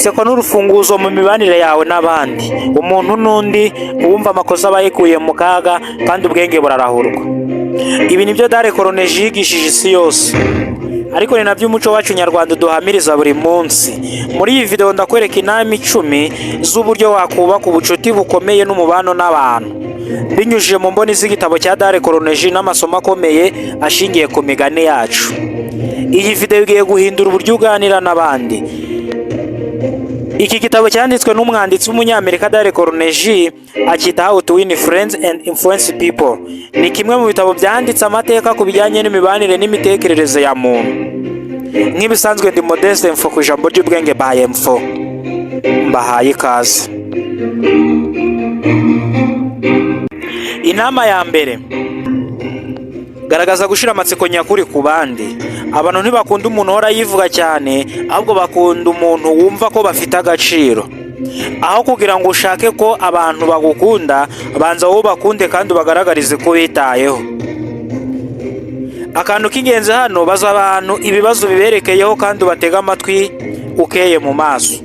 Inseko ni urufunguzo mu mibanire yawe n'abandi. Umuntu n'undi uwumva amakosa aba yikuye mu kaga, kandi ubwenge burarahurwa. Ibi nibyo Dale Carnegie yigishije isi yose, ariko ni nabyo umuco wacu nyarwanda uduhamiriza buri munsi. Muri iyi video ndakwereka inama 10 z'uburyo wakubaka ubucuti bukomeye n'umubano n'abantu, binyujije mu mboni z'igitabo cya Dale Carnegie n'amasomo akomeye ashingiye ku migani yacu. Iyi video igiye guhindura uburyo uganira n'abandi. Iki gitabo cyanditswe n'umwanditsi w'umunyamerika Dale Carnegie, akita How to Win Friends and Influence People. Ni kimwe mu bitabo byanditse amateka ku bijyanye n'imibanire n'imitekerereze ya muntu. Nk'ibisanzwe, ndi Modeste Mfo ku ijambo ry'ubwenge by Mfo. Mbahaye ikaze. Inama ya mbere: garagaza gushira amatsiko nyakuri ku bandi. Abantu ntibakunda umuntu uhora yivuga cyane, ahubwo bakunda umuntu wumva ko bafite agaciro. Aho kugira ngo ushake ko abantu bagukunda, banza wowe ubakunde kandi ubagaragarize ko ubitayeho. Akantu k'ingenzi hano: baza abantu ibibazo biberekeyeho kandi ubatege amatwi ukeye mu maso.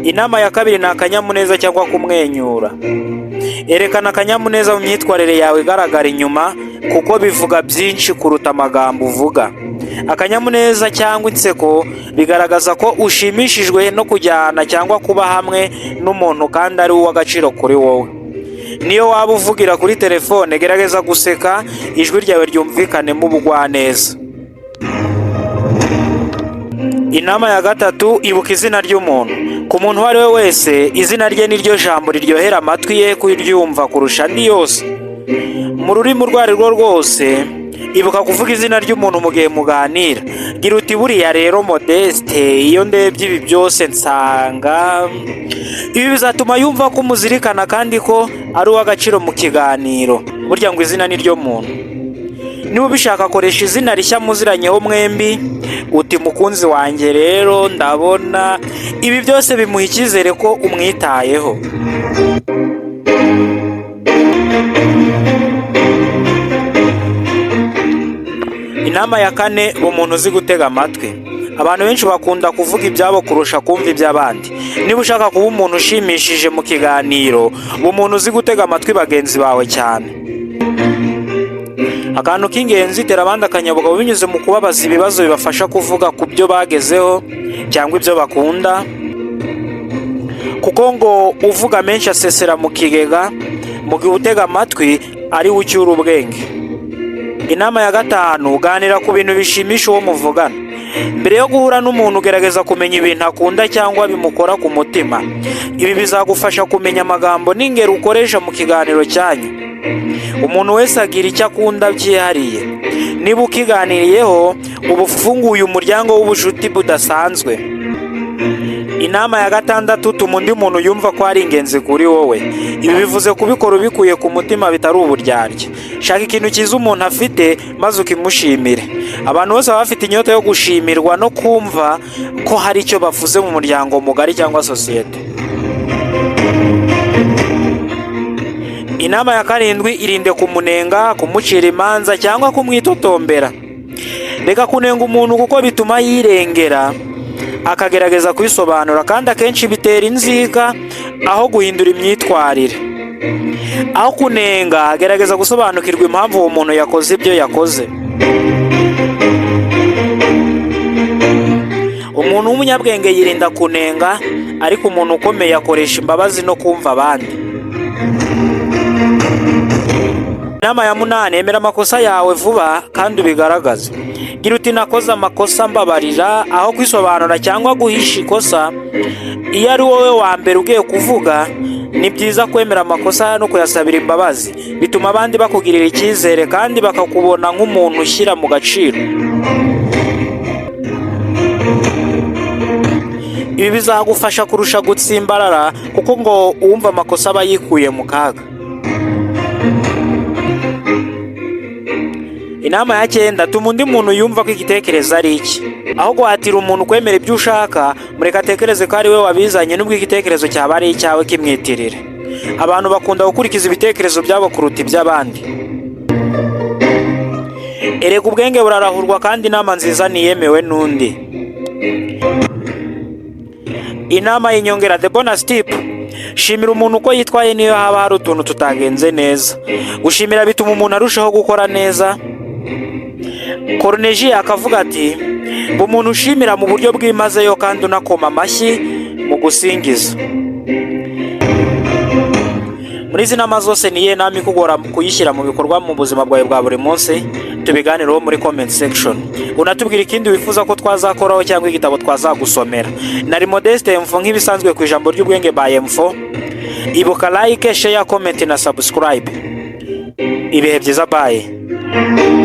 Inama ya kabiri ni akanyamuneza cyangwa kumwenyura. Erekana akanyamuneza mu myitwarire yawe igaragara inyuma, kuko bivuga byinshi kuruta amagambo uvuga. Akanyamuneza cyangwa inseko bigaragaza ko ushimishijwe no kujyana cyangwa kuba hamwe n'umuntu kandi ari uw'agaciro kuri wowe. Niyo waba uvugira kuri telefone, gerageza guseka, ijwi ryawe ryumvikanemo ubugwaneza. Inama ya gatatu: ibuka izina ry'umuntu. Ku muntu uwo ari we wese, izina rye ni ryo jambo riryohera amatwi ye kuryumva kurusha andi yose mu rurimi urwo ari rwo rwose. Ibuka kuvuga izina ry'umuntu mu gihe muganira. Gira uti: "Buriya rero Modeste, iyo ndebye ibi byose nsanga..." Ibi bizatuma yumva ko umuzirikana kandi ko ari uw'agaciro mu kiganiro. Burya ngo izina ni ryo muntu. Niba ubishaka, koresha izina rishya muziranyeho mwembi, uti: "Mukunzi wanjye rero ndabona..." Ibi byose bimuha icyizere ko umwitayeho. Inama ya kane: umuntu uzi gutega amatwi. Abantu benshi bakunda kuvuga ibyabo kurusha kumva iby'abandi. Niba ushaka kuba umuntu ushimishije mu kiganiro, uba umuntu uzi gutega amatwi bagenzi bawe cyane. Akantu k'ingenzi: tera abandi akanyabugabo binyuze mu kubabaza ibibazo bibafasha kuvuga ku byo bagezeho cyangwa ibyo bakunda, kuko ngo uvuga menshi asesera mu kigega, mu gihe utega amatwi ari we ucyura ubwenge. Inama ya gatanu: ganira ku bintu bishimisha uwo muvugana. Mbere yo guhura n'umuntu, gerageza kumenya ibintu akunda cyangwa bimukora ku mutima. Ibi bizagufasha kumenya amagambo n'ingero ukoresha mu kiganiro cyanyu. Umuntu wese agira icyo akunda byihariye. Niba ukiganiriyeho, uba ufunguye umuryango w'ubucuti budasanzwe. Inama ya gatandatu: tuma undi muntu yumva ko ari ingenzi kuri wowe. Ibi bivuze kubikora ubikuye ku mutima, bitari uburyarya. Shaka ikintu cyiza umuntu afite maze ukimushimire. Abantu bose baba bafite inyota yo gushimirwa no kumva ko hari icyo bavuze mu muryango mugari cyangwa sosiyete. Inama ya karindwi: irinde kumunenga, kumucira imanza cyangwa kumwitotombera. Reka kunenga umuntu, kuko bituma yirengera akagerageza kwisobanura, kandi akenshi bitera inzika aho guhindura imyitwarire. Aho kunenga, gerageza gusobanukirwa impamvu uwo muntu yakoze ibyo yakoze. Umuntu w'umunyabwenge yirinda kunenga, ariko umuntu ukomeye akoresha imbabazi no kumva abandi. Inama ya munani: emera amakosa yawe vuba kandi ubigaragaze. Gira uti: "Nakoze amakosa, mbabarira," aho kwisobanura cyangwa guhisha ikosa. Iyo ari wowe wa mbere ugiye kuvuga, ni byiza kwemera amakosa no kuyasabira imbabazi. Bituma abandi bakugirira icyizere kandi bakakubona nk'umuntu ushyira mu gaciro. Ibi bizagufasha kurusha gutsimbarara, kuko ngo uwumva amakosa aba yikuye mu kaga. Inama ya cyenda: tuma undi muntu yumva ko igitekerezo ari iki. Aho guhatira umuntu kwemera ibyo ushaka, mureka atekereze ko ari we wabizanye, nubwo igitekerezo cyaba ari icyawe kimwitirire. Abantu bakunda gukurikiza ibitekerezo byabo kuruta iby'abandi. Erega ubwenge burarahurwa, kandi inama nziza ntiyemewe n'undi. Inama y'inyongera, the bonus tip: shimira umuntu uko yitwaye, niyo haba hari utuntu tutagenze neza. Gushimira bituma umuntu arushaho gukora neza. Carnegie akavuga ati: "Umuntu ushimira mu buryo bwimazeyo kandi unakoma amashyi mu gusingiza." Muri izi nama zose, ni iyihe nama ikugora kuyishyira mu bikorwa mu buzima bwawe bwa buri munsi? Tubiganireho muri comment section. Unatubwira ikindi wifuza ko twazakoraho cyangwa igitabo twazagusomera. Nari Modeste Mfo, nk'ibisanzwe ku Ijambo ry'Ubwenge by Mfo. Ibuka like, share, comment na subscribe. Ibihe byiza, bye.